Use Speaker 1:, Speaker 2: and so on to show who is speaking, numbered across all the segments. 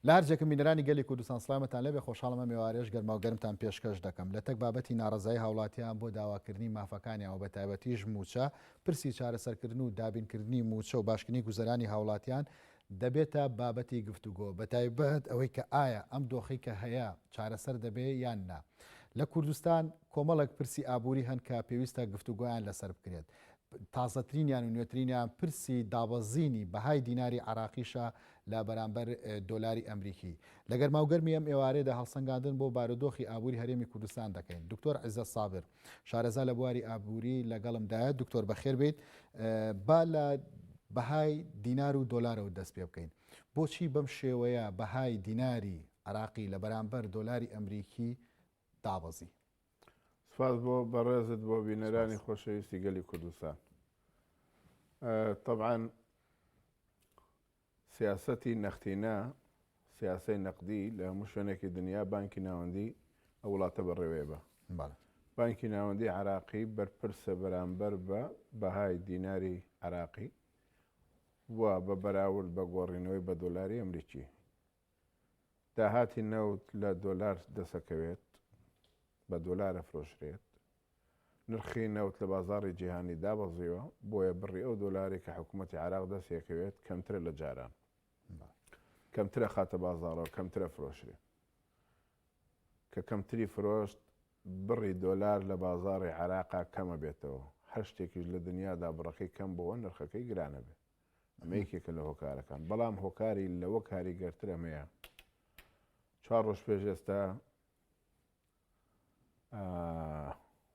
Speaker 1: لە هەر جێکم بینەرانی گەلی کوردستان سڵامتان لێبێ خۆشحاڵم ئەم ئێوارەیەش گەرماو گەرمتان پێشکەش دەکەم لە تەک بابەتی ناڕەزایی هاوڵاتیان بۆ داواکردنی مافەکانیان و بەتایبەتیش مووچە پرسی چارەسەرکردن و دابینکردنی مووچە و باشکردنی گوزەرانی هاوڵاتیان دەبێتە بابەتی گفتوگۆ بەتایبەت ئەوەی کە ئایا ئەم دۆخەی کە هەیە چارەسەر دەبێ یان نا لە کوردستان کۆمەڵێک پرسی ئابووری هەن کە پێویستە گفتوگۆیان لەسەر بکرێت تازەترینیان و نوێترینیان پرسی دابەزینی بەهای دیناری عێراقیشە لە بەرامبەر دۆلاری ئەمریکی. لە گەرماوگەرمی ئەم ئێوارەیەدا هەڵسەنگاندن بۆ بارودۆخی ئابووری هەرێمی کوردستان دەکەین. دکتۆر عیزەت سابر، شارەزا لە بواری ئابووری لەگەڵمدایە. دکتۆر بەخێربێیت. با لە بەهای دینار و دۆلارەوە دەست پێ بکەین. بۆچی بەم شێوەیە بەهای دیناری عێراقی لە بەرامبەر دۆلاری ئەمریکی دابەزی؟
Speaker 2: سپاس بۆ بەڕێزت بۆ بینەرانی خۆشەویستی گەلی کوردستان. تەبعەن سیاسەتی نەختینە، سیاسەی نەقدی لە هەموو شوێنێکی دنیا بانکی ناوەندی ئەو وڵاتە بەڕێوەیە بە. بانکی ناوەندی عراقی بەرپرسە بەرامبەر بە بەهای دیناری عراقی و بە بەراورد بە گۆڕینەوەی بە دۆلاری ئەمریکی. داهاتی نەوت لە دۆلار دەسەکەوێت، بە دۆلار ئەفرۆشرێت. نرخی نەوت لە بازاڕی جیهانی دابەزیوە، بۆیە بڕی ئەو دۆلارەی کە حکوومەتی عێراق دەستی ئەکەوێت کەمترە لە جاران. کەمتر ئەخاتە بازاڕەوە، کەمتر ئەفرۆشرێ. کە کەمتری فرۆشت، بڕی دۆلار لە بازاڕی عێراقا کەم ئەبێتەوە. هەر شتێکیش لە دنیادا بڕەکەی کەم بۆوە، نرخەکەی گران ئەبێ. ئەمە یەکێکە لە هۆکارەکان. بەڵام هۆکاری لەوە کاریگەرتر ئەمەیە. چوار ڕۆژ پێش ئێستا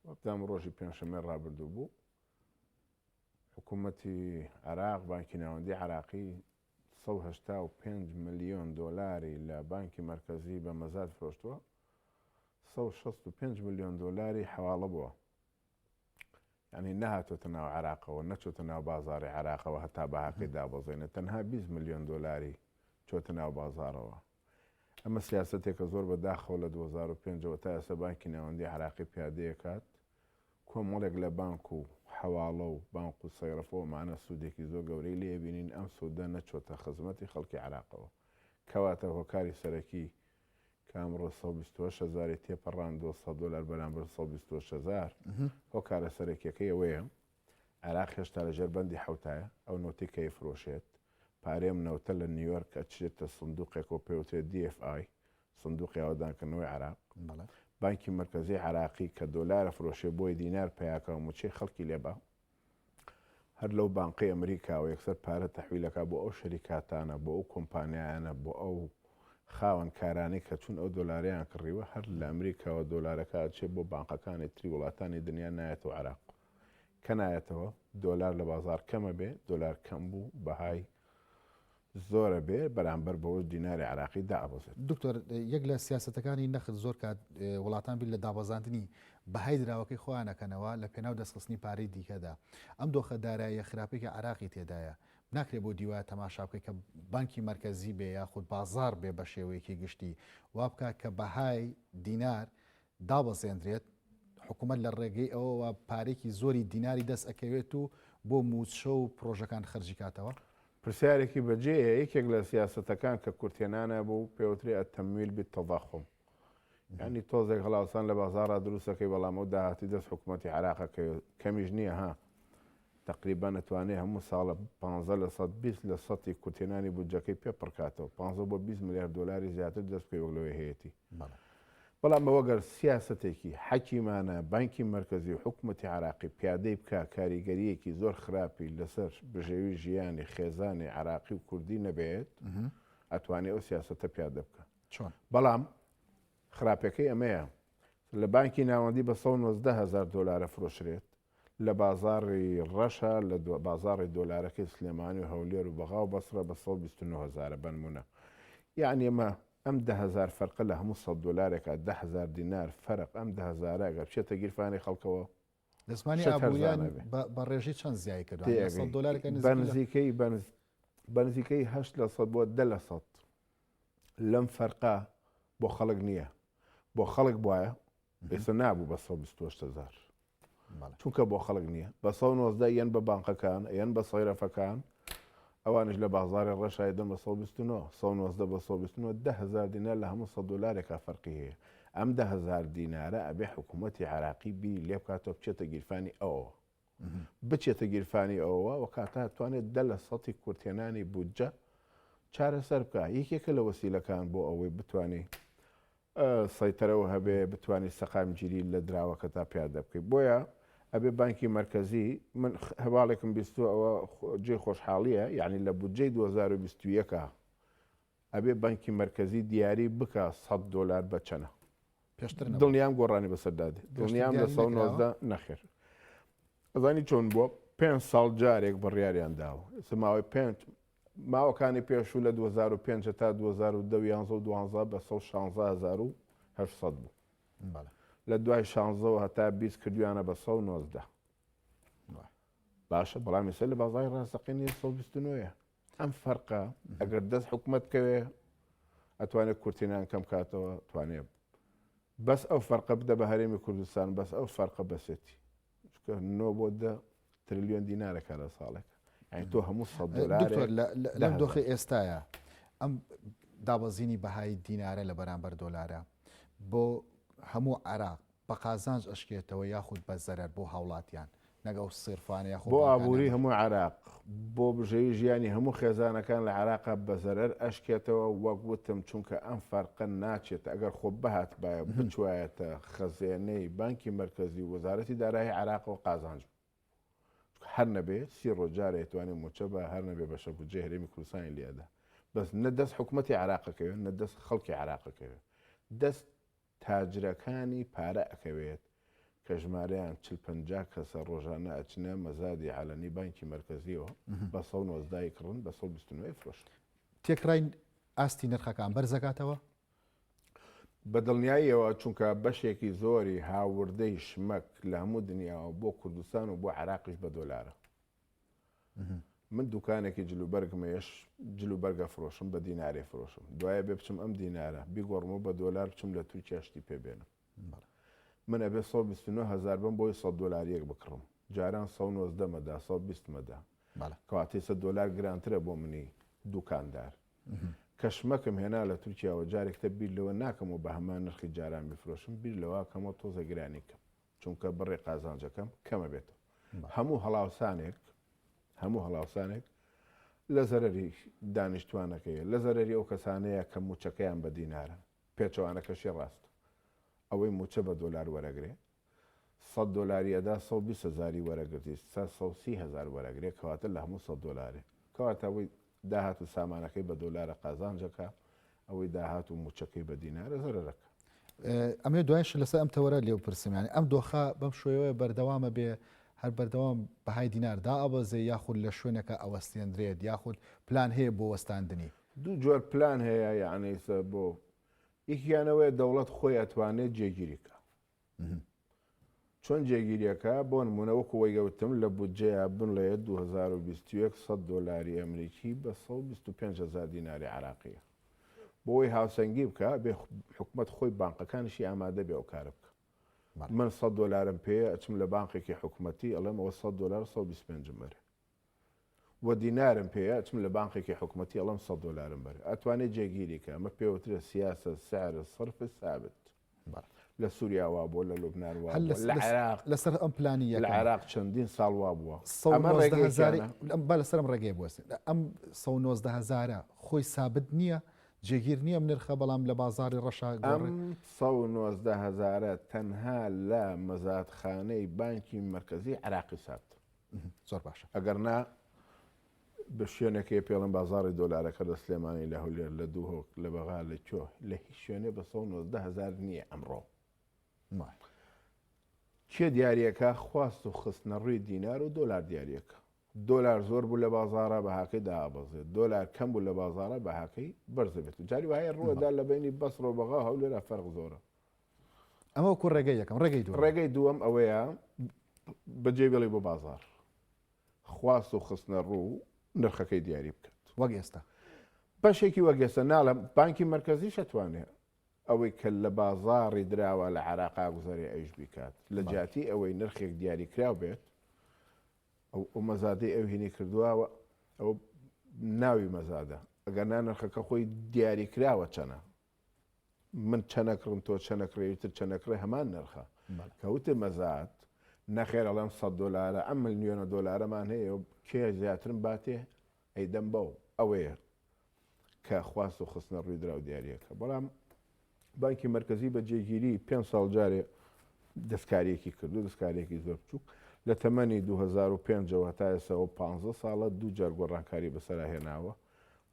Speaker 2: وەبزانم ڕۆژی پێنجشەممەی ڕابردوو بوو حکوومەتی عێراق بانکی ناوەندی عراقی 185 ملیۆن دۆلاری لە بانکی مەرکەزی بە مەزاد فرۆشتووە 165 ملیۆن دۆلاری حواڵە بووە یانی نەهاتۆتە ناو عێراقەوە، نەچۆتە ناو بازاڕی عێراقەوە هەتا بەهاکەی دابەزێنێت، تەنها 20 ملیۆن دۆلاری چۆتە ناو بازاڕەوە. ئەمە سیاسەتێکە زۆر بە داخەوە لە 2005 ەوە تا ئێستا بانکی ناوەندی عێراقی پیادەیەکات، کۆمەڵێک لە بانک و حەواڵە و بانق و سەیرەفە و ئەمانە سوودێکی زۆر گەورەی لێ بینین، ئەم سوودە نەچۆتە خزمەتی خەڵکی عێراقەوە. کەواتە هۆکاری سەرەکی کە ئەمڕۆ 128 هەزاری تێپەڕاندووە، 100 دۆلار بەرامبەر 128 هەزار، هۆکارە سەرەکیەکەی ئەوەیە عێراق هێشتا لەژێر بەندی حەوتایە، ئەو نەوتەی کە ئەیفرۆشێت، پارەی ئەم نەوتە لە نیویۆرک ئەچێتە سندوقێکەوە پێوترێت DFI، سندوقی ئاوەدانکردنەوەی عێراق. بانکی مەرکەزی عێراقی کە دۆلار ئەفرۆشێ بۆی دینار پەیاکا و موچەی خەڵکی لێبا، هەر لەو بانقەی ئەمریکاوە یەکسەر پارە تەحویل ئەکا بۆ ئەو شەریکاتانە، بۆ ئەو کۆمپانیایانە، بۆ ئەو خاوەن کارانەی کە چوون ئەو دۆلارەیان کڕیوە، هەر لە ئەمریکاوە دۆلارەکە ئەچێ بۆ بانقەکانی تری وڵاتانی دنیا نایەتەوە عێراق. کە نایەتەوە دۆلار لە بازاڕ کەم ئەبێ، دۆلار کەم بوو بەهای زۆرە بێ بەرامبەر بەوەش دیناری عێراقی دائەبەزێت.
Speaker 1: دکتۆر یەک لە سیاسەتەکانی نەخت زۆر کات وڵاتان بیر لە دابەزاندنی بەهای دراوەکەی خۆیان ئەکەنەوە لە پێناو دەستخستنی پارەی دیکەدا. ئەم دۆخە داراییە خراپەی کە عێراقی تێدایە ناکرێ بۆ دیوایە تەماشا بکەی کە بانکی مەرکەزی بێ یاخود بازاڕ بێ بە شێوەیەکی گشتی وا بکات کە بەهای دینار دابەزێندرێت، حکومەت لە ڕێگەی ئەوەوە پارەیەکی زۆری دیناری دەست ئەکەوێت و بۆ مووچە و پڕۆژەکان خەرجی کاتەوە؟
Speaker 2: پرسیارێکی بەجێیە، یەکێک لە سیاسەتەکان کە کورتهێنانە بوو پێوترێ التمویل بالتضخم یانی تۆزێک هەڵاوسان لە بازاڕا دروست ئەکەی بەڵام ئەو داهاتی دەست حکومەتی عێراق ئەکەوێت کەمیش نییە ها تەقریبەن ئەتوانێ هەموو ساڵە پانزە لە سەد 20 لە سەتی کورتهێنانی بودجەکەی پێ پڕکاتەوە پانزە بۆ 20 ملیار دۆلاری زیاتر دەست بکەوێت وەک لەوەی هەیەتی. بەڵام ئەوە گەر سیاسەتێکی حەکیمانە بانکی مەرکەزی و حکومەتی عێراقی پیادەی بکا کاریگەرییەکی زۆر خراپی لەسەر بژێوی ژیانی خێزانی عێراقی و کوردی نەبێت ئەتوانێ ئەو سیاسەتە پیادە بکا.
Speaker 1: چۆن؟
Speaker 2: بەڵام خراپەکەی ئەمەیە لە بانکی ناوەندی بە 119 هەزار دۆلار ئەفرۆشرێت لە بازاڕی ڕەشە لە بازاڕی دۆلارەکەی سلێمانی و هەولێر و بەغا و بەسڕە بە 129 هەزارە بەنمونە یەعنی ئەمە ئەم 10,000 فەرقە لە هەموو 100 دۆلارێکا 10,000 دینار فەرق ئەم 10 هەزارە ئەگەر بچێتە گیرفانی خەڵکەوە
Speaker 1: لە زمانی
Speaker 2: شت
Speaker 1: ئابووریان
Speaker 2: هەرزانە بێ.
Speaker 1: بە بە ڕێژەی چەند زیای کردووە
Speaker 2: تێ
Speaker 1: لە 100
Speaker 2: ئەگەی
Speaker 1: دۆلارێکە
Speaker 2: بە
Speaker 1: نزیکی لە
Speaker 2: نزیکەی بە نزیکەی هەشت لە سەد بۆ دە لە سەد لەم فەرقە بۆ خەڵک نییە بۆ خەڵک بوایە ئێستا نابوو بە 128 هەزار چونکە بۆ خەڵک نییە بە 119 یەن بە بانقەکان یەن بە سەیرەفەکان. ئەوانیش لە بازاڕی ڕەشا ئەیدەن بە 129، 119 بە 129، 10,000 دینار لە هەموو 100 دۆلارێکا فەرقی هەیە. ئەم 10,000 دینارە ئەبێ حکوومەتی عێراقی بیری لێ بکاتەوە بچێتە گیرفانی ئەوەوە. بچێتە گیرفانی ئەوەوە و کاتە توانێت دە لە سەتی کورتهێنانی بودجە چارەسەر بکە. یەکێکە لە وەسیلەکان بۆ ئەوەی بتانی سەیتەرەوە هەبێ بتانی سەقامگیری لە دراوەکەتا پیادە بکەیت. بۆیە ئەبێ بانکی مەرکەزی، من هەواڵێکم بیستووە ئەوە جێی خۆشحاڵییە، یعنی لە بودجەی 2021 ئەبێ بانکی مەرکەزی دیاری بکا 100 دۆلار بە چەنە.
Speaker 1: پێشتر نەبوو.
Speaker 2: دڵنیام گۆڕانی بەسەردا دێ.
Speaker 1: پێشتر
Speaker 2: دڵنیام لە
Speaker 1: دیاری
Speaker 2: 119
Speaker 1: نەکراوە؟
Speaker 2: نەخێر. ئەزانی چۆن بووە؟ پێنج ساڵ جارێک بڕیاریان داوە. ئێستا ماوەی پێنج ماوەکانی پێشوو لە 2005 تا 2010 و 11 و 12 بە 116800 بوو.
Speaker 1: بەڵێ.
Speaker 2: لە دوای 16 هەتا 20 کردویانە بە 119. باشە بەڵام ئێستا لە بازاڕی ڕاستەقینەی 129 ئەم فەرقە ئەگەر دەست حکومەت بکەوێ ئەتوانێت کورتینان کەم کاتەوە توانێت بەس ئەو فەرقە بدە بە هەرێمی کوردستان بەس ئەو فەرقە بەسێتی چونکە نۆ بۆ دە ترلیۆن دینارەکە لە ساڵێک یعنی تۆ هەموو سەد دۆلارێک
Speaker 1: دکتۆر لە- لە-
Speaker 2: دە
Speaker 1: لەم
Speaker 2: هەزار.
Speaker 1: دۆخی ئێستاە ئەم دابەزینی بەهای دینارە لە بەرامبەر دۆلارە بۆ هەموو عێراق بە قازانج ئەشکێتەوە یاخود بە زەرەر بۆ هاوڵاتیان نەک ئەو سێرفانە یاخۆ
Speaker 2: بۆ
Speaker 1: بانکانە
Speaker 2: ئابووری هەموو عێراق، بۆ بژێوی ژیانی هەموو خێزانەکان لە عێراقا بە زەرەر ئەشکێتەوە، وەک وتم چونکە ئەم فەرقە ناچێتە ئەگەر خۆ بهاتبایە و بچوایەتە خەزێنەی بانکی مەرکەزی و وەزارەتی دارایی عێراقەوە قازانج بوو. چونکە هەر نەبێ سی ڕۆژ جارێ ئەتوانێ مووچە با هەر نەبێ بەشە بودجەی هەرێمی کوردستانی لێ ئەدا. بەس نە دەست حکومەتی عێراق ئەکەوێ نە دەست خەڵکی عێراق ئەکەوێ. دەست تاجرەکانی پارە ئەکەوێت کە ژمارەیان چل 50 کەسە ڕۆژانە ئەچنە مەزادی عەلەنی بانکی مەرکەزیەوە بە 119 ئەیکڕن بە 129 ئەیفرۆشن.
Speaker 1: تێکڕای ئاستی نرخەکان بەرزەکاتەوە؟
Speaker 2: بە دڵنیاییەوە چونکە بەشێکی زۆری هاوردەی شمەک لە هەموو دنیاوە بۆ کوردستان و بۆ عێراقیش بە دۆلارە. من دوکانێکی جلوبەرگم هەیە جلوبەرگ ئەفرۆشم بە دینارێ فرۆشم دوایە بێ بچم ئەم دینارە بیگۆڕمەوە بە دۆلار بچم لە تورکیا شتی پێ بێنم من ئەبێ 129 هزار بم بۆی 100 دۆلاریەک بکڕم جاران 119 مەدا 120 مەدا کەواتە ئێستا دۆلار گرانترە بۆ منی دوکاندار کە شمەکم هێنا لە تورکیاوە جارێکتە بیر لەوە ناکەمەوە بە هەمان نرخی جاران بیفرۆشم بیر لەوە کەمەوە تۆزە گرانی کەم چونکە بڕی قازانجەکەم کەمە بێتەوە هەموو هەڵاوسانێک هەموو هەڵاوسانێک لە زەرەری دانیشتوانەکەیە لە زەرەری ئەو کەسانەیە کە موچەکەیان بە دینارە پێچەوانەکەشی ڕاست ئەوەی موچە بە دۆلار وەرەگرێ 100 دۆلاری ئەدا 120 هزاری وەرەگرتی 130 هزار وەرەگرێ کەواتە لە هەموو 100 دۆلارێ کەواتە ئەوەی داهات و سامانەکەی بە دۆلارە قازانجەکە ئەوەی داهات و موچەکەی بە دینارە زەرەرەکە.
Speaker 1: ئەمەوێ دوایش لەسەر ئەم تەوەرە لێو پرسم یانی ئەم دۆخە بەم شێوەیە بەردەوامە بێ هەر بەردەوام بەهای دینار دائەبەزێ یاخود لە شوێنەکە ئەوەستێندرێت یاخود پلان هەیە بۆ وەستاندنی؟
Speaker 2: دوو جۆر پلان هەیە یانی بۆ یەکیان ئەوەیە دەوڵەت خۆی ئەتوانێت جێگیری کا. چۆن جێگیریەکە؟ بۆ نموونە وەکو وەی گەوتم لە بودجەیا بڵێ 2021 سەد دۆلاری ئەمریکی بە 125 هەزار دیناری عراقیە. بۆ ئەوەی هاوسەنگی بکا بێ حکومەت خۆی بانقەکانیشی ئامادە بێ ئەو کارە بکا. من 100 دۆلارم پێیە ئەچم لە بانقێکی حکومەتی ئەڵێم ئەوە 100 دۆلار 125 بەرێ. و دینارم پێیە ئەچم لە بانقێکی حکومەتی ئەڵێم 100 دۆلارم بەرێ. ئەتوانێ جێگیری کە ئەمە پێوترێ سیاسە سعر صرف ثابت. لە سووریا وا بووە، لە لوبناان وا بووە، لە عێراق
Speaker 1: لەسەر ئەم پلانی
Speaker 2: لە عێراق چەندین ساڵ وا بووە.
Speaker 1: ئەمە ڕێگەیەکیانە. با لەسەر ئەم ڕێگەیە بوەستین. ئەم 119 هەزارە خۆی سابت نییە، جێگیر نییە ئەم نرخە، بەڵام لە بازاڕی ڕەشا
Speaker 2: ئەم 119 هەزارە تەنها لە مەزادخانەی بانکی مەرکەزی عێراقی سابتە.
Speaker 1: زۆر باشە.
Speaker 2: ئەگەر نا بە شوێنێک هەیە پێڵێن بازاڕی دۆلارەکە لە سلێمانی، لە هەولێر، لە دوهۆک، لە بەغا، لە کوێ، لە هیچ شوێنێ بە 119 هەزار نییە ئەمڕۆ. کێ دیاریەکە؟ خواست و خستنەڕووی دینار و دۆلار دیاریەکە. دۆلار زۆر بوو لە بازاڕە بەهاکەی دابەزێت، دۆلار کەم بوو لە بازاڕە بەهاکەی بەرزەبێت. جاری وایە ڕووەدا لە بەینی بەسڕە و بەغا و هەولێرا فەرق زۆرە.
Speaker 1: ئەمە وەکو ڕێگەی یەکەم. ڕێگەی دووەم؟
Speaker 2: ڕێگەی دووەم ئەوەیە بەجێ بێڵی بۆ بازاڕ. خواست و خستنە ڕوو نرخەکەی دیاری بکات.
Speaker 1: وەک ئێستا.
Speaker 2: بەشێکی وەک ئێستا ناڵێم، بانکی مەرکەزیش ئەتوانێ ئەوەی کە لە بازاڕی دراوە لە عێراقا گوزەرێ ئەویش بیکات. لە جیاتی ئەوەی نرخێک دیاریکراو بێت، ئەو مەزادەی ئەو هینی کردووە، ئەوە. ناوی مەزادە ئەگەر نا نرخەکە خۆی دیاریکراوە چەنە من چەنەکڕم تۆ چەنەکڕێ تر چەنەکڕێ هەمان نرخە کەوتە مەزاد نەخێر ئەڵێم 100 دۆلارە ئەم ملیۆنە دۆلارەمان هەیە و کێ زیاترم باتێ ئەیدەم بەو ئەوەیە کە خواست و خستنە ڕووی دراو دیاریەکە بەڵام بانکی مەرکەزی بە جێگیری پێنج ساڵ جارێ دەستکاریەکی کردو دەستکاریەکی زۆر بچووک لە تەمەنی 2005ەوە هەتا ئێستاوە 15 ساڵە دوو جار گۆڕانکاری بەسەرا هێناوە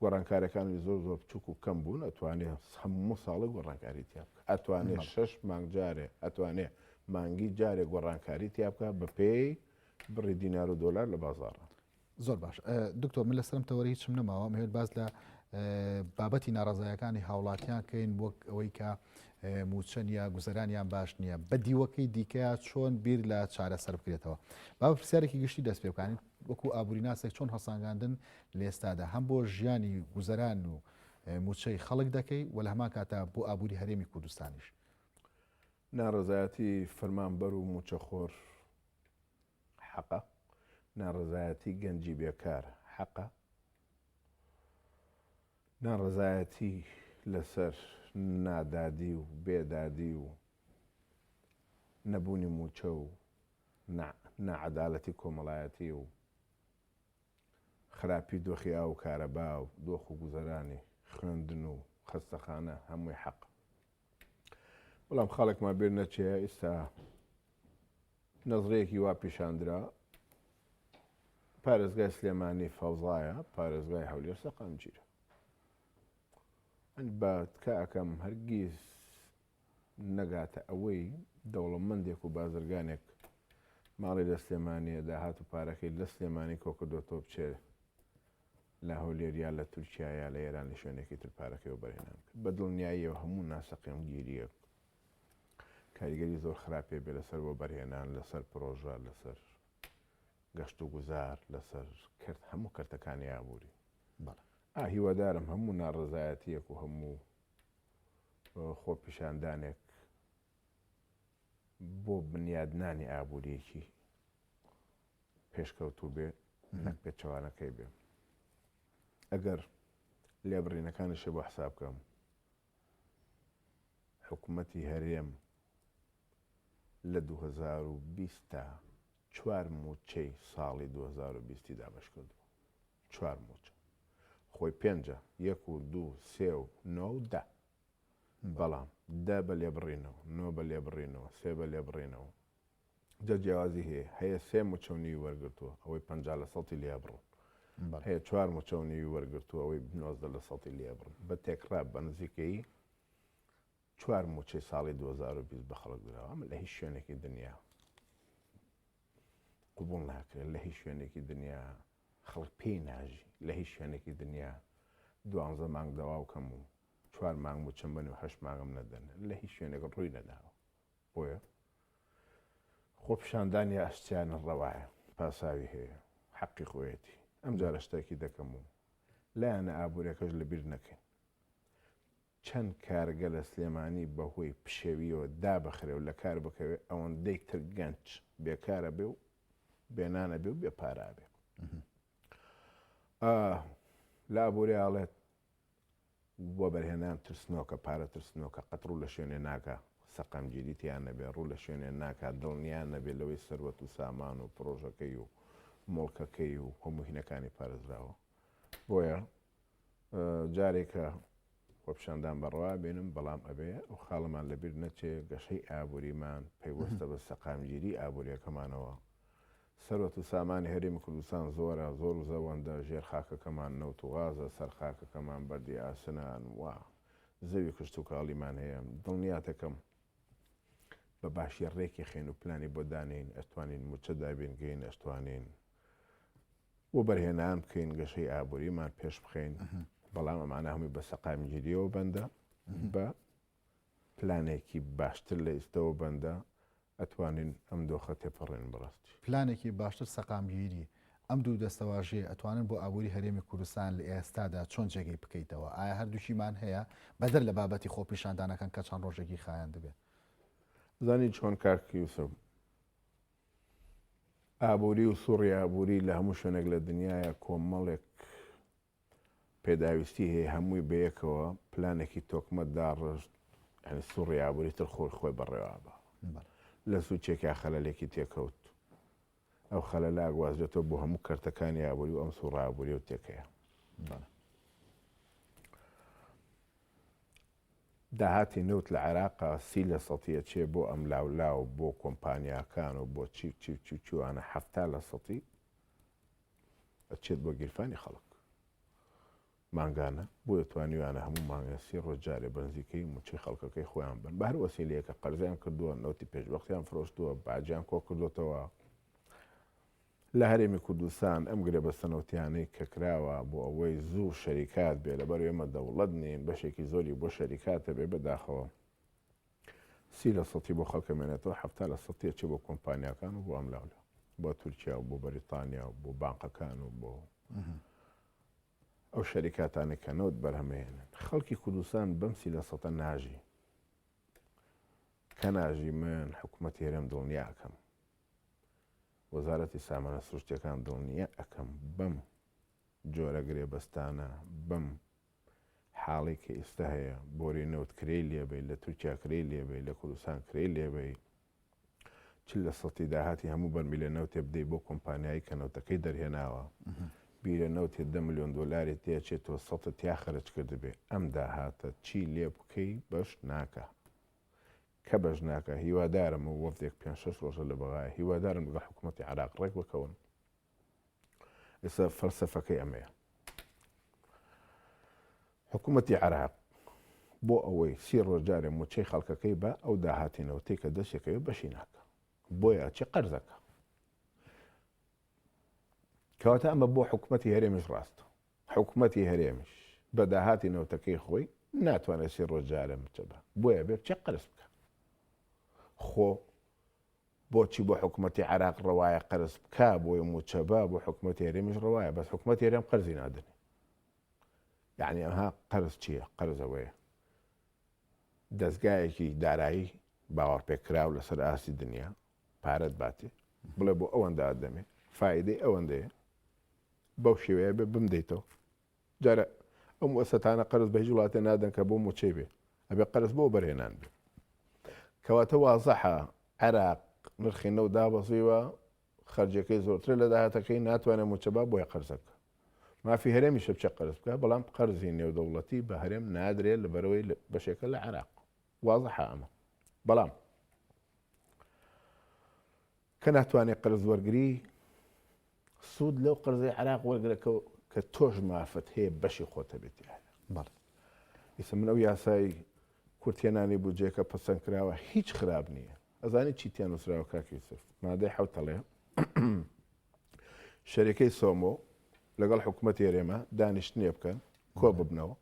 Speaker 2: گۆڕانکارەکانی زۆر زۆر بچووک و کەم بوون ئەتوانێ هەموو ساڵێک گۆڕانکاری تیا بکە ئەتوانێ شەش مانگ جارێ ئەتوانێ مانگی جارێ گۆڕانکاری تیا بکە بەپێی بڕی دینار و دۆلار لە بازاڕە.
Speaker 1: زۆر باش دکتۆر من لەسەرم تەوەرە هیچم نەماوە مهێت باس لە بابەتی ناڕزایەکانی هاوڵاتیان کەین وەک ئەوەی کە موچە نیە گوزەرانیان باش نییە بە دیوەکەی دیکە چۆن بیر لە چارەسەر بکرێتەوە با پرسیارێکی گشتی دەست پێ بکەین وەکو ئابووری ناسێک چۆن هەڵسانگاندن لێستادا هەم بۆ ژیانی گوزەران و موچەی خەڵک دەکەی و لە هەمان کاتا بۆ ئابووری هەرێمی کوردستانیش.
Speaker 2: ناڕەزایەتی فەرمانبەر و موچەخۆر حەقە، ناڕەزایەتی گەنجی بێکار حەقە، ناڕەزایەتی لەسەر نادادی و بێدادی و نەبوونی مووچە و ناعەدالەتی کۆمەڵایەتی و خراپی دۆخی ئاو و کارەبا و دۆخ و گوزەرانی خوێندن و خەستەخانە هەمووی حەقە. بەڵام خاڵێکمان بیر نەچێ ئیستا نەزرەیەکی وا پیشاندرا پارێزگای سلێمانی فەوزایە پارێزگای هەولێر سەقامگیرە من بە تکا ئەکەم هەرگیز نەگاتە ئەوەی دەوڵەمەندێک و بازرگانێک ماڵی لە سلێمانیە داهات و پارەکەی لە سلێمانی کۆکردۆتەوە بچێت لە هەولێر یا لە تورکیا یا لە ئێران لە شوێنێکی تر پارەکەی وەبەرهێنان بکات. بە دڵنیاییەوە هەموو ناسەقامگیرییەک کاریگەری زۆر خراپی بێ لەسەر وەبەرهێنان، لەسەر پرۆژە، لەسەر گەشت و گوزار، لەسەر کەرت هەموو کەرتەکانی ئابووری.
Speaker 1: بەڵێ.
Speaker 2: ئا هیوادارم هەموو ناڕەزایەتییەک و هەموو خۆپیشاندانێک بۆ بنیادنانی ئابوورییەکی پێشکەوتوو بێ نەک پێچەوانەکەی بێ. ئەگەر لێبڕینەکانیشی بۆ حساب بکەم حکومەتی هەرێم لە 2020 تا چوار مووچەی ساڵی 2020 دابەش کردووە. چوار مووچە. خۆی پێنجە، یەک و دوو، سێ و نۆ و دە. بەڵام دە بە لێبڕینەوە، نۆ بە لێبڕینەوە، سێ بە لێبڕینەوە. جا جیاوازی هەیە هەیە سێ موچە و نیوی وەرگرتووە ئەوەی 50 لە سەتی لێ بڕن هەیە چوار موچە و نیوی وەرگرتووە ئەوەی 19 لە سەتی لێ بڕن بە تێکڕا بە نزیکەیی چوار موچەی ساڵی 2020 بە خەڵک دراوە ئەمە لە هیچ شوێنێکی دنیا قبوڵ ناکرێت لە هیچ شوێنێکی دنیا خەڵک پێی ناژی لە هیچ شوێنێکی دنیا دوانزە مانگ دەواو کەم و چوار مانگ موچەم بن و هەشت مانگم نەدەن لە هیچ شوێنێک ڕووی نەداوە بۆیە خۆپیشاندانی ئاشتیانە ڕەوایە، پاساوی هەیە، حەقی خۆیەتی. ئەمجارە شتێکی دەکەم و لایەنە ئابووریەکەش لەبیر نەکەین. چەند کارگە لە سلێمانی بەهۆی پشێوییەوە دابخرێ و لەکار بکەوێ ئەوەندەی تر گەنج بێکار ئەبێ و بێ نان ئەبێ و بێ پارە ئەبێ. لە ئابووریا ئەڵێت وەبەرهێنان ترسنۆکە، پارە ترسنۆکە، قەت ڕوو لە شوێنێ ناکا سەقامگیری تیا نەبێ، ڕوو لە شوێنێ ناکا دڵنیا نەبێ لەوەی سەروەت و سامان و پڕۆژەکەی و موڵکەکەی و هەموو هینەکانی پارێزراوە. بۆیە جارێکە خۆپیشاندان بە ڕەوا بینم، بەڵام ئەبێ ئەو خاڵەمان لەبیر نەچێ گەشەی ئابووریمان پەیوەستە بە سەقامگیری ئابووریەکەمانەوە. سەروەت و سامانی هەرێمی کوردستان زۆرە، زۆر و زەوەندە، ژێر خاکەکەمان نەوت و غازە، سەر خاکەکەمان بەردی ئاسنە، ئەنوا زەوی کشتوکاڵیمان هەیە، دڵنیاتەکەم بە باشی ڕێکی خەین و پلانی بۆ دانێین ئەتوانین موچە دابین کەین، ئەشتوانین وەبەرهێنان بکەین، گەشەی ئابووریمان پێش بخەین، بەڵام ئەمانە هەمووی بە سەقامگیریەوە بەندە، بە پلانێکی باشتر لە ئیستەوە بەندە ئەتوانین ئەم دۆخە تێپەڕێنین بەڕاستی.
Speaker 1: پلانێکی باشتر سەقامگیری، ئەم دوو دەستەواژەیە ئەتوانن بۆ ئابووری هەرێمی کوردستان لە ئێستادا چۆن جێگەی بکەیتەوە؟ ئایا هەردووکیمان هەیە بەدەر لە بابەتی خۆپیشاندانەکان کە چەند ڕۆژێکی خایاندبێ؟
Speaker 2: زانی چۆن کاک یوسف، ئابووری و سوڕی ئابووری لە هەموو شوێنێک لە دنیایا کۆمەڵێک. پێداویستی هەیە هەمووی بەیەکەوە پلانێکی تۆکمە داڕشت یانی سوڕی ئابووری تر خۆی خۆی بەڕێوە بە لە سوچێکا خەلەلێکی تێکەوت ئەو خەلەلە ئەگوازرێتەوە بۆ هەموو کەرتەکانی ئابووری و ئەم سوڕە ئابووری و تێکەیە. داهاتی نەوت لە عێراقا سی لە سەتی ئەچێ بۆ ئەملاولا و بۆ کۆمپانیاکان و بۆ چی و چی و چی و چیوانە 70 لە سەتی ئەچێت بۆ گیرفانی خەڵک مانگانە بۆیە توانیویانە هەموو مانگێ سی ڕۆژ جارێ بەنزیکەی موچەی خەڵکەکەی خۆیان بن بە هەر وەسیلەیەکە قەرزیان کردووە نەوتی پێشوەختیان فرۆشتووە باجیان کۆ کردوتەوە لە هەرێمی کوردستان ئەم گرێبەستە نەوتیانەی کە کراوە بۆ ئەوەی زوو شەریکات بێ لەبەر ئێمە دەوڵەت نین بەشێکی زۆری بۆ شەریکاتە بێ بەداخەوە سی لە سەتی بۆ خەڵکە مێنێتەوە 70 لە سەتی ئەچێ بۆ کۆمپانیاکان و بۆ ئەملاولا بۆ تورکیا و بۆ بەریتانیا و بۆ بانقەکان و بۆ ئەو شەریکاتانەی کە نەوت بەرهەمەهێنن. خەڵکی کوردستان بەم سی لە سەتە ناژی. کە ناژی من حکومەتی هەرێم دڵنیا ئەکەم. وەزارەتی سامانە سروشتیەکان دڵنیا ئەکەم بەم جۆرە گرێبەستانە بەم حاڵی کە ئیستا هەیە بۆری نەوت کرێی لێبەی لە تورکیا کرێی لێبەی لە کوردستان کرێی لێبەی چل لە سەتی داهاتی هەموو بەرمیلە نەوتێ بدەی بۆ کۆمپانیایی کە نەوتەکەی دەرهێناوە بیرە نەوتێ دە ملیۆن دۆلاری تێچێت تۆ سەتت تیا خەرج کردبێ ئەم داهاتە چی لێ بکەی بەش ناکا کە بەش ناکا هیوادارم و وەفدێک پێنج شەش ڕۆژە لە بەغایە هیوادارم لەگەڵ حکوومەتی عێراق ڕێک بکەون ئێستا فەلسەفەکەی ئەمەیە حکوومەتی عێراق بۆ ئەوەی سی ڕۆژ جارێ مووچەی خەڵکەکەی بە ئەو داهاتی نەوتەی کە دەستێکەوێ بەشی ناکە بۆیە ئەچێ قەرزەکە کەواتە ئەمە بۆ حکوومەتی هەرێمیش ڕاستە حکوومەتی هەرێمیش بە داهاتی نەوتەکەی خۆی ناتوانێت سی ڕۆژ جارێ مووچە بە بۆیە بێ بچێ قەرز بکە خۆ بۆچی بۆ حکومەتی عێراق ڕەوایە قەرز بکا بۆی موچە با بۆ حکومەتی هەرێمیش ڕەوایە بەس حکومەتی هەرێم قەرزی نادەنێ یعنی ئەها قەرز چییە قەرز ئەوەیە دەستگایەکی دارایی باوەڕپێکراو لەسەر ئاستی دنیا پارەت باتێ بڵێ بۆ ئەوەندە دەمێ فایدەی ئەوەندەیە بەو شێوەیە بێ بمدەیتەوە جارە ئەو موئەسەتانە قەرز بە هیچ وڵاتێ نادەن کە بۆ موچەی بێ ئەبێ قەرز بۆ وەبەرهێنان بێ کەواتە وازحە عێراق نرخی نەوت دابەزیوە خەرجەکەی زۆرترە لە داهاتەکەی ناتوانێت موچە با بۆیە قەرزە بکە مافی هەرێمیشە بچێ قەرز بکە بەڵام قەرزی نێودەوڵەتی بە هەرێم نادرێت لەبەرەوەی بەشێکە لە عێراق وازحە ئەمە بەڵام کە ناتوانێت قەرز وەرگری سوود لەو قەرزەی عێراق وەرگرە کە کە تۆش مافت هەیە بەشی خۆت هەبێت تیایا.
Speaker 1: بەڵێ.
Speaker 2: ئیستا من ئەو یاسای کورتهێنانی بودجەیە کە پەسەند کراوە هیچ خراپ نییە. ئەزانی چی تیا نووسراوە کاک یوسف؟ مادەی حەوت ئەڵێ شەریکەی سۆمۆ لەگەڵ حکوومەتی هەرێمە دانیشتنێ بکەن کۆ ببنەوە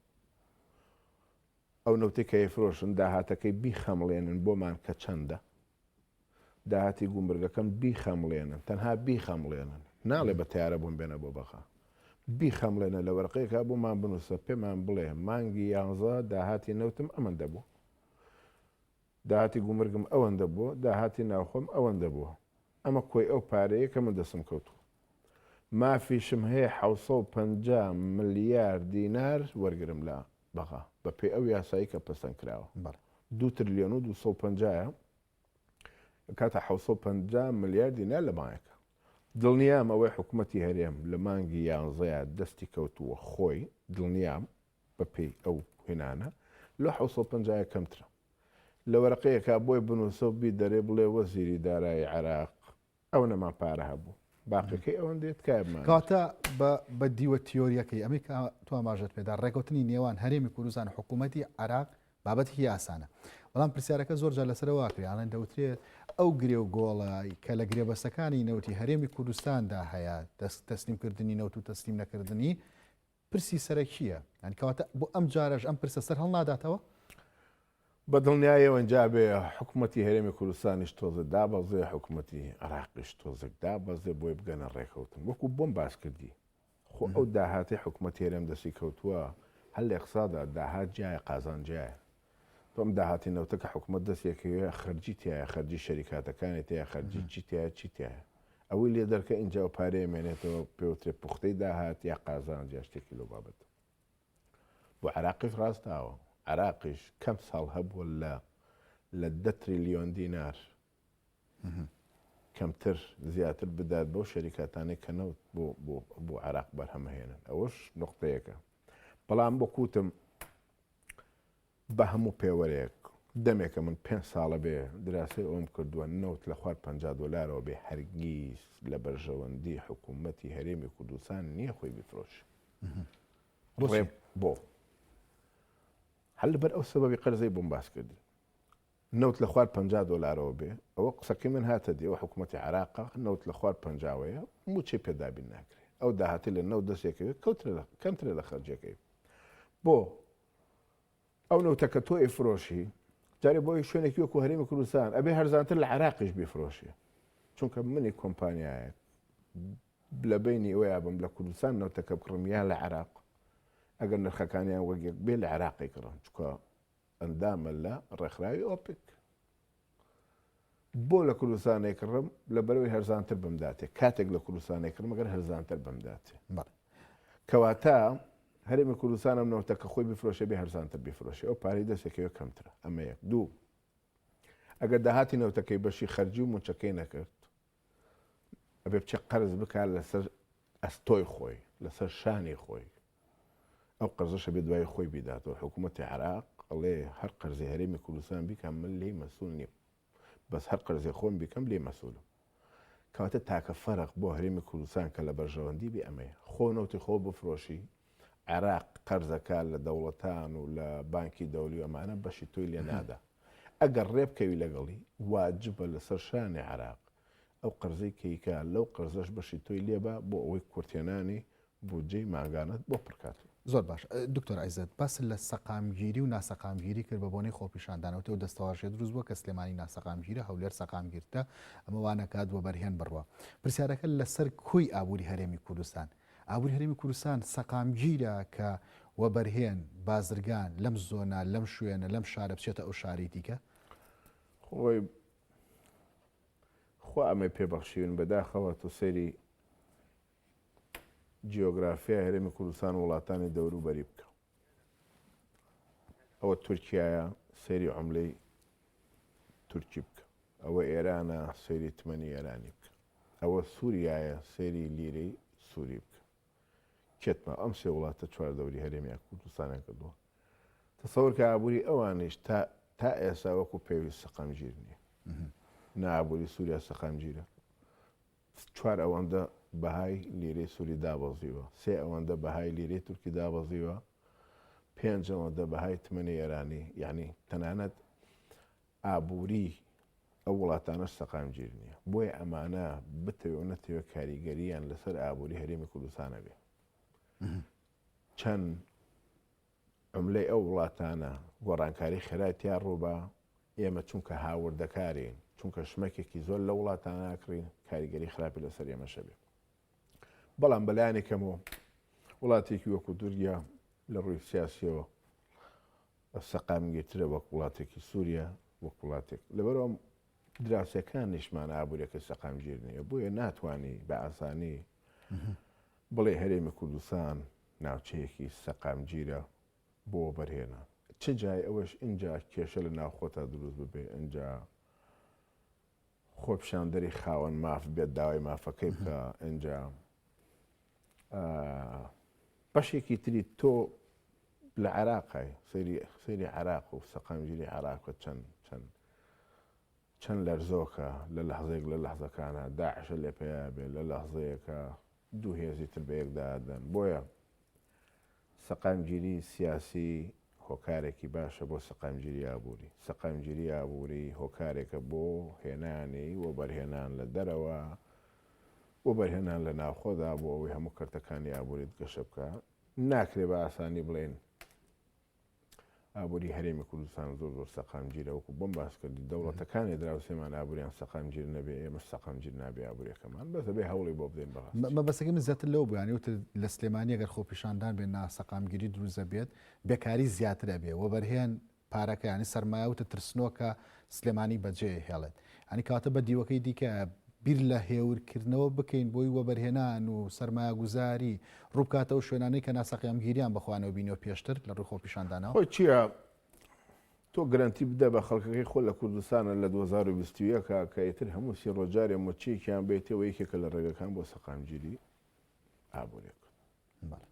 Speaker 2: ئەو نەوتەی کە ئەیفرۆشن داهاتەکەی بیخەمڵێنن بۆمان کە چەندە داهاتی گومرگەکەم بیخەمڵێنن تەنها بیخەمڵێنن ناڵێ بە تەیارە بۆم بێنە بۆ بەغا بیخەمڵێنە لە وەرقەیەکا بۆمان بنووسە پێمان بڵێ مانگی یانزە داهاتی نەوتم ئەمەندە بوو داهاتی گومرگم ئەوەندە بووە داهاتی ناوخۆم ئەوەندە بووە ئەمە کۆی ئەو پارەیە کە من دەستم کەوتووە مافیشم هەیە 750 ملیار دینار وەرگرم لە بەغا بە پێی ئەو یاسایی کە پەسەند کراوە
Speaker 1: بەڵێ.
Speaker 2: دوو ترلیۆن و 250 ە ئەکاتە 750 ملیار دینار لە مانگێکا. دڵنیام ئەوەی حکومەتی هەرێم لە مانگی یانزەیا دەستی کەوتووە خۆی دڵنیام بە پێی ئەو هێنانە لەو 750 ە کەمترە. لە وەرەقەیەکا بۆی بنووسە و بیدەرێ بڵێ وەزیری دارایی عێراق ئەونەمان پارە هەبوو باقیەکەی ئەوەندەیە تکایە بمانێت.
Speaker 1: کەواتە بە بە دیوە تیۆرییەکەی ئەمەی کە تۆ ئاماژەت پێدا ڕێکەوتنی نێوان هەرێمی کوردستان و حکوومەتی عێراق بابەتێکی ئاسانە بەڵام پرسیارەکە زۆر جار لەسەر ئەوە ئەکرێ ئەڵێن دەوترێت ئەو گرێ و گۆڵە کە لە گرێبەستەکانی نەوتی هەرێمی کوردستاندا هەیە دەست تەسلیمکردنی نەوت و تەسلیم نەکردنی پرسی سەرەکییە یانی کەواتە بۆ ئەم جارەش ئەم پرسە سەر هەڵناداتەوە؟
Speaker 2: بە دڵنیایەوە ئینجا بێ حکومەتی هەرێمی کوردستانیش تۆزێ دابەزێ حکومەتی عێراقیش تۆزێک دابەزێ بۆی بگەنە ڕێکەوتن وەکو بۆم باس کردی خۆ ئەو داهاتەی حکومەتی هەرێم دەستی کەوتووە هەر لە ئیقتسادا داهات جیایە قازانج جیایە تۆ ئەم داهاتی نەوتە کە حکومەت دەستی ئەکەوێ خەرجی تیایە خەرجی شەریکاتەکانی تیایە خەرجی چی تیایە چی تیایە ئەوەی لێ دەرکە ئینجا ئەو پارەیە مێنێتەوە پێوترێ پوختەی داهات یا قازانج یا شتێکی لەو بابەتە. بۆ عێراقیش ڕاستاوە. عێراقیش کەم ساڵ هەبووە لە لە دە تریلیۆن دینار کەمتر زیاتر بدات بەو شەریکاتانەی کە نەوت بۆ بۆ بۆ عێراق بەرهەمەهێنن. ئەوەش نوقتەیەکە. بەڵام وەک وتم بە هەموو پێوەرێک دەمێکە من پێنج ساڵە بێ دراسەی ئەوەم کردووە نەوت لە خوار 50 دۆلارەوە بێ هەرگیز لە بەرژەوەندی حکوومەتی هەرێمی کوردستان نییە خۆی بیفرۆشی.
Speaker 1: بۆچی؟
Speaker 2: بۆ هەر لەبەر ئەو سەبەبی قەرزەی بۆم باس کردی. نەوت لە خوار 50 دۆلارەوە بێ ئەوە قسەکەی من هاتە دی ئەوە حکوومەتی عێراقە نەوت لە خوار پەنجاوەیە مووچەی پێ دابین ناکرێ ئەو داهاتی لە نەوت دەستێکەوێت کەوترە کەمترە لە خەرجەکەی بۆ ئەو نەوتە کە تۆ ئەیفرۆشی جارێ بۆ شوێنێکی وەکو هەرێمی کوردستان ئەبێ هەرزانتر لە عێراقیش بیفرۆشی چونکە منی کۆمپانیایەک لە بینی ئەوەیا بم لە کوردستان نەوتەکە بکڕم یا لە عێراق ئەگەر نرخەکانیان وەک یەک بێ لە عێراقی کڕم چونکە ئەندامە لە ڕێکخراوی ئۆپک بۆ لە کوردستان ئەیکڕم لەبەرئەوەی هەرزانتر بمداتێ کاتێک لە کوردستان ئەیکڕم ئەگەر هەرزانتر بمداتێ
Speaker 1: بەڵێ.
Speaker 2: کەواتە هەرێمی کوردستان ئەم نەوتە کە خۆی بفرۆشێ بێ هەرزانتر بیفرۆشێ ئەو پارەی دەستێکەوە کەمترە ئەمە یەک دوو ئەگەر داهاتی نەوتەکەی بەشی خەرجی و موچەکەی نەکرد ئەبێ بچێ قەرز بکات لەسەر ئەستۆی خۆی لەسەر شانی خۆی ئەو قەرزەشە بێ دوای خۆی بیداتەوە حکوومەتی عراق ئەڵێ هەر قەرزی هەرێمی کوردستان بیکەم من لێی مەسول نیم بەس هەر قەرزی خۆم بیکەم لێی مەسولم کەواتە تاکە فەرق بۆ هەرێمی کوردستان کە لە بەرژەوەندی بێ ئەمەیە خۆ نەوتی خۆ بفرۆشی عێراق قەرزەکە لە دەوڵەتان و لە بانکی دەولی و ئەمانە بەشی تۆی لێ نادا ئەگەر ڕێبکەوی لەگەڵی واجبە لەسەر شانی عێراق ئەو قەرزەی کە ئەیکا لەو قەرزەش بەشی تۆی لێبا بۆ ئەوەی کورتهێنانی بودجەی مانگانەت بۆ پڕکاتەوە.
Speaker 1: زۆر باش دکتۆر عیزەت باست لە سەقامگیری و ناسەقامگیری کرد بە بۆنەی خۆپیشاندانەوە ئەو دەستەواژەیە دروست بووە کە سلێمانی ناسەقامگیرە هەولێر سەقامگیرترە ئەمە وا نەکات وەبەرهێن بڕوا پرسیارەکە لەسەر کۆی ئابووری هەرێمی کوردستان ئابووری هەرێمی کوردستان سەقامگیرە کە وەبەرهێن بازرگان لەم زۆنە لەم شوێنە لەم شارە بچێتە ئەو شاری دیکە؟
Speaker 2: خۆی خوا ئەمەی پێ بەخشیون بەداخەوە تۆ سەیری جیۆگرافیای هەرێمی کوردستان و وڵاتانی دەوروبەری بکە ئەوە تورکیایە سەیری عملەی تورکی بکە ئەوە ئێرانە سەیری تمەنی ئێرانی بکە ئەوە سووریایە سەیری لیرەی سووری بکە کێتما ئەم سێ وڵاتە چواردەوری هەرێمی کوردستانیان کردووە تەسەور کە ئابووری ئەوانیش تا تا ئێستا وەکو پێویست سەقامگیر نییە نە ئابووری سووریا سەقامگیرە چوار ئەوەندە بەهای لیرەی سووری دابەزیوە سێ ئەوەندە بەهای لیرەی تورکی دابەزیوە پێنج ئەوەندە بەهای تمەنی ئێرانی یعنی تەنانەت ئابووری ئەو وڵاتانەش سەقامگیر نییە بۆیە ئەمانە بتەوێ و نەتەوێ کاریگەریان لەسەر ئابووری هەرێمی کوردستانە بێ چەند عوملەی ئەو وڵاتانە گۆڕانکاری خێرای تیا ڕووبا، ئێمە چونکە هاوردەکارین، چونکە شمەکێکی زۆر لەو وڵاتانە ئەکڕین، کاریگەری خراپی لەسەر ئێمەش ئەبێ. بەڵام بەلایەنی کەمەوە وڵاتێکی وەکو تورکیا لە ڕووی سیاسیەوە سەقامگیرترە وەک وڵاتێکی سووریا وەک وڵاتێک لەبەرئەوە دراوسێکانیشمان ئابووریەکەی سەقامگیر نییە بۆیە ناتوانی بە ئاسانی بڵێ هەرێمی کوردستان ناوچەیەکی سەقامگیرە بۆ وەبەرهێنان. چ جای ئەوەش ئینجا کێشە لە ناوخۆتا دروست ببێ ئینجا خۆپیشاندەری خاوەن ماف بێت داوای مافەکەی بکا ئینجا بەشێکی تری تۆ لە عێراقای سەیری سەیری عێراق و سەقامگیری عێراق چەند چەند چەند لەرزۆکە لە لەحزەیەک لە لەحزەکانا داعشە لێ پەیا بێ لە لەحزەیەکا دوو هێزی تر بە یەکدا ئەدەن بۆیە سەقامگیری سیاسی هۆکارێکی باشە بۆ سەقامگیری ئابووری سەقامگیری ئابووری هۆکارێکە بۆ هێنانی وەبەرهێنان لە دەرەوە وەبەرهێنان لە ناوخۆدا بۆ ئەوەی هەموو کەرتەکانی ئابووریت گەشە بکە ناکرێ بە ئاسانی بڵێین ئابووری هەرێمی کوردستان زۆر زۆر سەقامگیرە وەکو بۆم باس کردی دەوڵەتەکانی دراوسێمان ئابووریان سەقامگیر نەبێ ئێمەش سەقامگیر نابێ ئابووریەکەمان بەس ئەبێ هەوڵی بۆ بدەین بەڕاستی.
Speaker 1: مەبەستەکەی من زیاتر لەوە بوو یانی وتت لە سلێمانی ئەگەر خۆپیشاندان بێ ناسەقامگیری دروست دەبێت بێکاری زیاتر ئەبێ وەبەرهێن پارەکە یانی سەرمایە وتت ترسنۆکە سلێمانی بەجێ ئەهێڵێت یانی کەواتە بە دیوەکەی دیکە. بیر لە هێورکردنەوە بکەین بۆی وەبەرهێنان و سەرمایەگوزاری ڕووبکاتە ئەو شوێنانەی کە ناسەقامگیریان بەخۆیانەوە بینیوە پێشتر لە ڕووی خۆپیشاندانەوە؟
Speaker 2: خۆی چییە تۆ گرەنتی بدە بە خەڵکەکەی خۆ لە کوردستانە لە 2021 کە ئیتر هەموو سی ڕۆژ جارێ مووچەیەکیان بێتێ و یەکێکە لە ڕێگەکان بۆ سەقامگیری ئابووریەک.
Speaker 1: بەڵێ.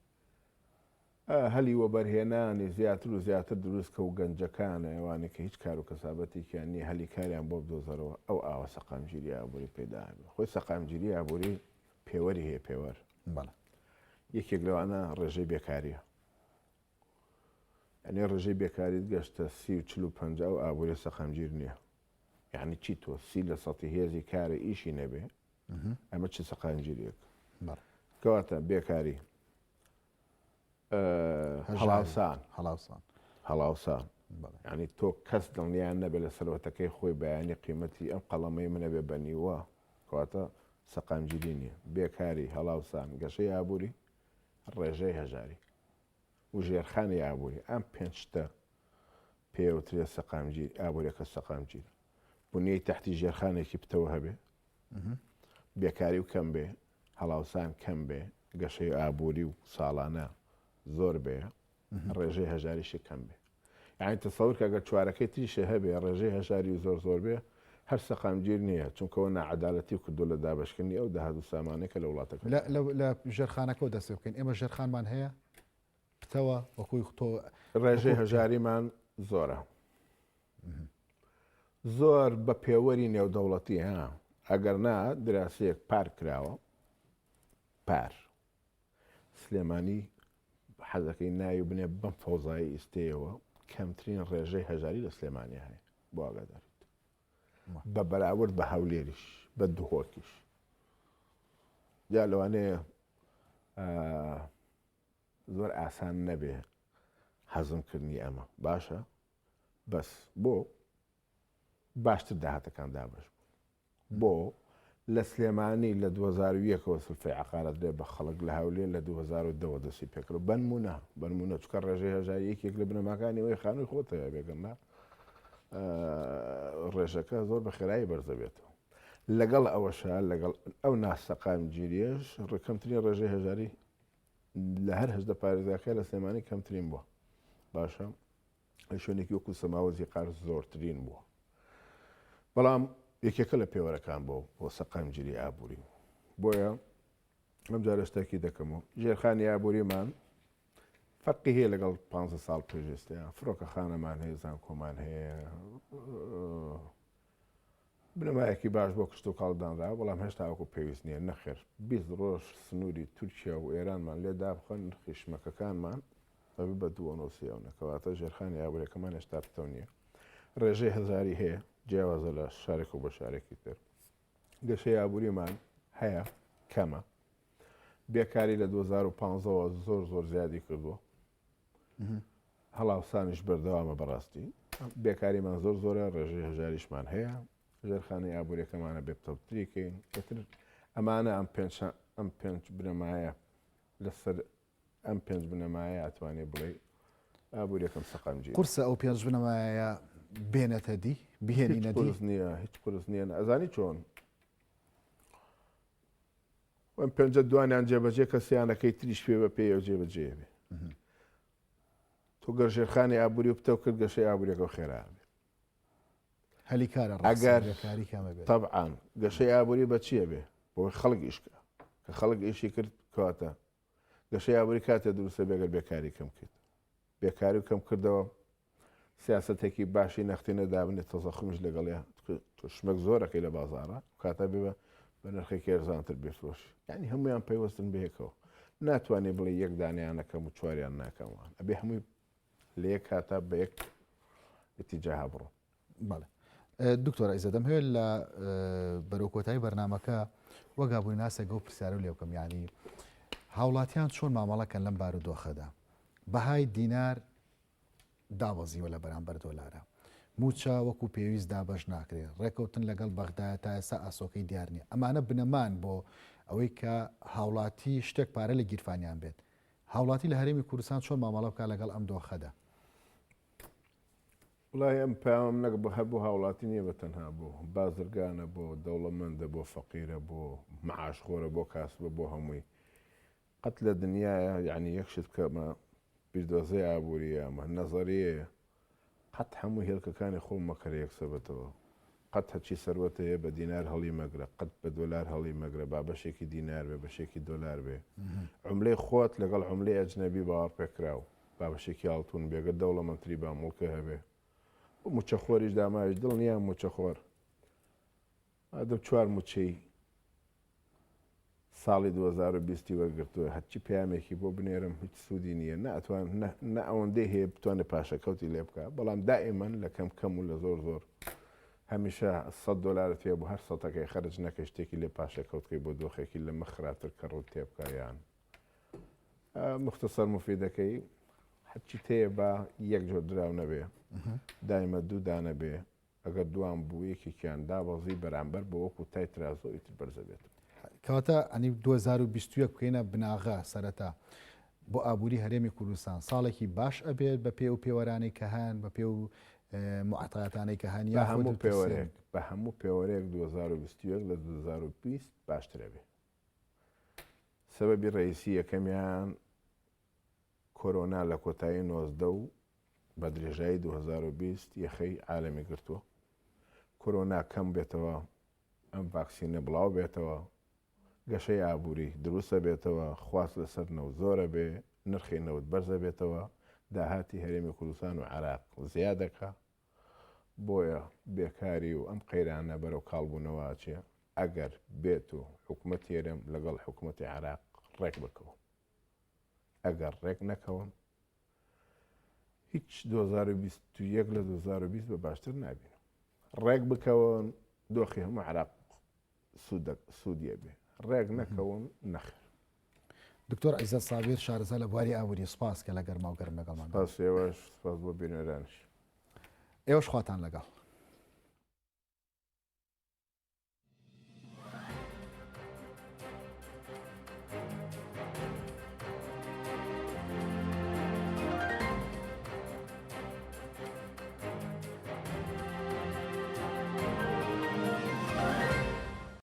Speaker 2: هەلی وەبەرهێنانی زیاتر و زیاتر دروست کە و گەنجەکان ئەوانەی کە هیچ کار و کەسابەتێکیان نییە هەلی کاریان بۆ بدۆزەرەوە ئەو ئاوە سەقامگیری ئابووری پەیدا ئەبێ خۆی سەقامگیری ئابووری پێوەری هەیە پێوەر
Speaker 1: بەڵێ.
Speaker 2: یەکێک لەوانە ڕێژەی بێکاریە یعنی ڕێژەی بێکاریت گەشتە سی و چل و پەنجا ئەو ئابووریە سەقامگیر نییە یعنی چی تۆ سی لە سەتی هێزی کارە ئیشی نەبێ ئەمە چ سەقامگیریەک کەواتە بێکاری هەڵاوسان
Speaker 1: هەڵاوسان
Speaker 2: هەڵاوسان ینی تۆ کەس دڵنیان نەبێت لە سەرەتەکەی خۆی بەیانی قیمەتی ئەم قەڵەمەی منە بێ بەنیوە کەواتە سەقامگیری نییە بێکاری هەڵاوسان گەشەی ئابووری ڕێژەی هەژاری و ژێرخانی ئابووری ئەم پێنج شتە پێوترێ سەقامگیر ئابووریەکە سەقامگیر بنیەی تەحتی ژێرخانێکی پتەوە هەبێ بێکاری و کەم بێ، هەڵاوسان کەم بێ، گەشەی ئابووری و ساڵانە زۆر بێ، ڕێژەی هەژاریشی کەم بێ. یانی تەسەور کە گەر چوارەکەی تریشی هەبێ، ڕێژەی هەژاری و زۆر زۆر بێ، هەر سەقامگیر نییە، چونکە ئەوە ناعەدالەتی کردووە لە دابەشکردنی ئەو داهات و سامانەی کە لە وڵاتەکەدا
Speaker 1: لە لە لە ژێرخانەکەوە دەست پێ بکەین، ئێمە ژێرخانمان هەیە پتەوە وەکوی تۆ
Speaker 2: ڕێژەی هەژاریمان زۆرە. زۆر بە پێوەری نێودەوڵەتی ها ئەگەر نا دراسەیەک پار کراوە پار سلێمانی حەزەکەی ناوی بنێ بەم فەوزایی ئیستەیەوە کەمترین ڕێژەی هەژاری لە سلێمانی هەیە بۆ ئاگاداریت بە بەراورد بە هەولێریش بە دهۆکیش یا لەوانەیە زۆر ئاسان نەبێ هەزمکردنی ئەمە باشە بەس بۆ باشتر داهاتەکان دابەش بوون بۆ لە سلێمانی لە 2001ەوە سلفەی عقارەت بێ بە خەڵک لە هەولێر لە 2010ەوە دەستی پێکرد بنمونە بنمونە چکە ڕێژەی هەژاری یەکێک لە بنەماکانی ئەوەی خانووی خۆت هەیە بێگەنا ڕێژەکە زۆر بە خێرایی بەرزەبێتەوە لەگەڵ ئەوەشە لەگەڵ ئەو ناسەقامگیریەش ڕکەمترین ڕێژەی هەژاری لە هەر 18 پارێزگاکە لە سلێمانی کەمترین بووە باشە لە شوێنێکی وەکو سەماوە زیقار زۆرترین بووە بەڵام یەکێکە لە پێوەرەکان بۆ بۆ سەقامگیری ئابووری بۆیە ئەم جارە شتێکی دەکەمەوە ژێرخانی ئابووریمان فەرقی هەیە لەگەڵ پ ساڵ پێش ئێستا فڕۆکەخانەمان هەیە زانکۆمان هەیە بنەمایەکی باش بۆ کشتوکاڵ دانرا، بەڵام هێشتا وەکو پێویست نییە. نەخێر 20 ڕۆژ سنووری تورکیا و ئێرانمان لێ دابخەن، نرخی شمەکەکانمان ئەبێ بە دوو ئەونە و سێ ئەونە. کەواتە ژێرخانی ئابوورییەکەمان هێشتا پتەو نییە. ڕێژەی هەژاری هەیە، جیاوازە لە شارێک و بە شارێکی تر. گەشەی ئابووریمان هەیە، کەمە. بێکاری لە 2015 ەوە زۆر زۆر زیادی کردووە. هەڵاوسانیش بەردەوامە بەڕاستی بێکاریمان زۆر زۆرە ڕێژەی هەژاریشمان هەیە ژێرخانی ئابووریەکەمانە بێ پتەوتری کەین ئیتر ئەمانە ئەم پێنج ئەم پێنج بنەمایە لەسەر ئەم پێنج بنەمایە ئەتوانێ بڵێ ئابووریەکەم سەقامگیر
Speaker 1: قورسە ئەو پێنج بنەمایە بێنێتە دی بهێنینە دی
Speaker 2: نییە هیچ قورس نییە ئەزانی چۆن ئەم پێنجە دوانیان جێبەجێ کە سیانەکەی تریش پێ بە پێیەوە جێبەجێ بێ تۆ گەر ژێرخانی ئابووری و پتەو کرد گەشەی ئابووریەکە و خێرا بێ
Speaker 1: هەلی کارە
Speaker 2: ئەگەر
Speaker 1: کاری کەمە بێت
Speaker 2: تەبعان گەشەی ئابووری بە چییە بێ بۆی خەڵک ئیشکە کە خەڵک ئیشی کرد کەواتە گەشەی ئابووری کاتێ دروستە بێگەر بێکاری کەم کرد بێکاری و کەم کردەوە سیاسەتێکی باشی نەختینە دابنێت تەزەخمیش لەگەڵیا تۆ شمەک زۆرەکەی لە بازاڕە کاتە بێ بە نرخێکی ئەرزانتر بفرۆشی یعنی هەمویان پەیوەستن بەیەکەوە ناتوانێت بڵێ یەک دانیانەکەم و چواریان ناکەموان ئەبێ هەمووی لە یەک کاتا بە یەک اتجاهە بڕۆ
Speaker 1: بەڵێ دکتۆر عیزە دەمهەوێت لە بەرەو کۆتایی بەرنمەکە وەک ئابووری ناسێک ئەو پرسیارە لێ بکەم یعنی هاوڵاتیان چۆن مامەڵەکەن لەم بارودۆخەدا بەهای دینار دابەزیوە لە بەرامبەر دۆلارا. مووچە وەکو پێویست دابەش ناکرێ. ڕێکەوتن لەگەڵ بەغدایە تا ئێستا ئاسۆکەی دیار نییە. ئەمانە بنەمان بۆ ئەوەی کە هاوڵاتی شتێک پارە لە گیرفانیان بێت. هاوڵاتی لە هەرێمی کوردستان چۆن مامەڵە بکات لەگەڵ ئەم دۆخەدا؟
Speaker 2: وڵای ئەم پەیامەم نەک بە هەر بۆ هاوڵاتی نییە بە تەنها بۆ بازرگانە بۆ دەوڵەمەندە بۆ فەقیرە بۆ معاشخۆرە بۆ کاسبە بۆ هەمووی قەت لە دنیایا یەعنی یەک شت بکە ئەمە بیردۆزەی ئابووریە ئەمە نەزەریەیە قەت هەموو هێلکەکانی خۆم مەکەرە یەک سەبەتەوە قەت هەرچی سەروەت هەیە بە دینار هەڵی مەگرە قەت بە دۆلار هەڵی مەگرە با بەشێکی دینار بێ بەشێکی دۆلار بێ عوملەی خۆت لەگەڵ عوملەی ئەجنەبی باوەڕپێکراو با بەشێکی ئاڵتون بێ گەر دەوڵەمەندتری با موڵکە هەبێ بۆ موچەخۆریش داماویش دڵنیام موچەخۆر مادەم چوار موچەی ساڵی 2020 ی وەرگرتووە هەرچی پەیامێکی بۆ بنێرم هیچ سوودی نییە نە ئەتوان نە ئەوەندەی هەیە بتوانێت پاشەکەوتی لێ بکە بەڵام دائیمەن لە کەم کەم و لە زۆر زۆر هەمیشە 100 دۆلارت هەیە بۆ هەر سەتەکەی خەرج نەکەی شتێکی لێ پاشەکەوتکەی بۆ دۆخێکی لەمە خراپتر کە ڕووت تێ بکە یان مختصر مفیدەکەی هەرچی تێیە با یەک جۆر دراو نەبێ دایمە دوو دانە بێ ئەگەر دوان بوو یەکێکیان دابەزی بەرامبەر بە وەکو تای ترازۆ ئیتر بەرزەبێت.
Speaker 1: کەواتە ئەنی 2021 بکەینە بناغە سەرەتا بۆ ئابووری هەرێمی کوردستان ساڵێکی باش ئەبێت بە پێ و پێوەرانەی کە هەن بە پێ و معتایەتانەی کە هەن
Speaker 2: بە هەموو پێوەرێک بە هەموو پێوەرێک 2021 لە 2020 باشترە بێ سەبەبی ڕئیسی یەکەمیان کۆرۆنا لە کۆتایی 19 و بە درێژایی 2020 یەخەی عالەمی گرتووە. کۆرۆنا کەم بێتەوە، ئەم ڤاکسینە بڵاو بێتەوە، گەشەی ئابووری دروست ئەبێتەوە، خواست لەسەر نەوت زۆر ئەبێ، نرخی نەوت بەرز ئەبێتەوە، داهاتی هەرێمی کوردستان و عێراق زیاد ئەکا. بۆیە بێکاری و ئەم قەیرانە بەرەو کاڵبوونەوە ئەچێ، ئەگەر بێت و حکومەتی هەرێم لەگەڵ حکومەتی عێراق ڕێک بکەون. ئەگەر ڕێک نەکەون هیچ 2021 لە 2020 بە باشتر نابین ڕێک بکەون دۆخی هەموو عراق سوودیە بێ ڕێک نەکەون نەخێر.
Speaker 1: دکتۆر عیزەت سابیر شارەزا لە بواری ئابووری سوپاس کە لە گەرما و گەرم لەگەڵمان
Speaker 2: سپاس ئێوەش سپاس بۆ بینەرانیش.
Speaker 1: ئێوەش خواتان لەگەڵ.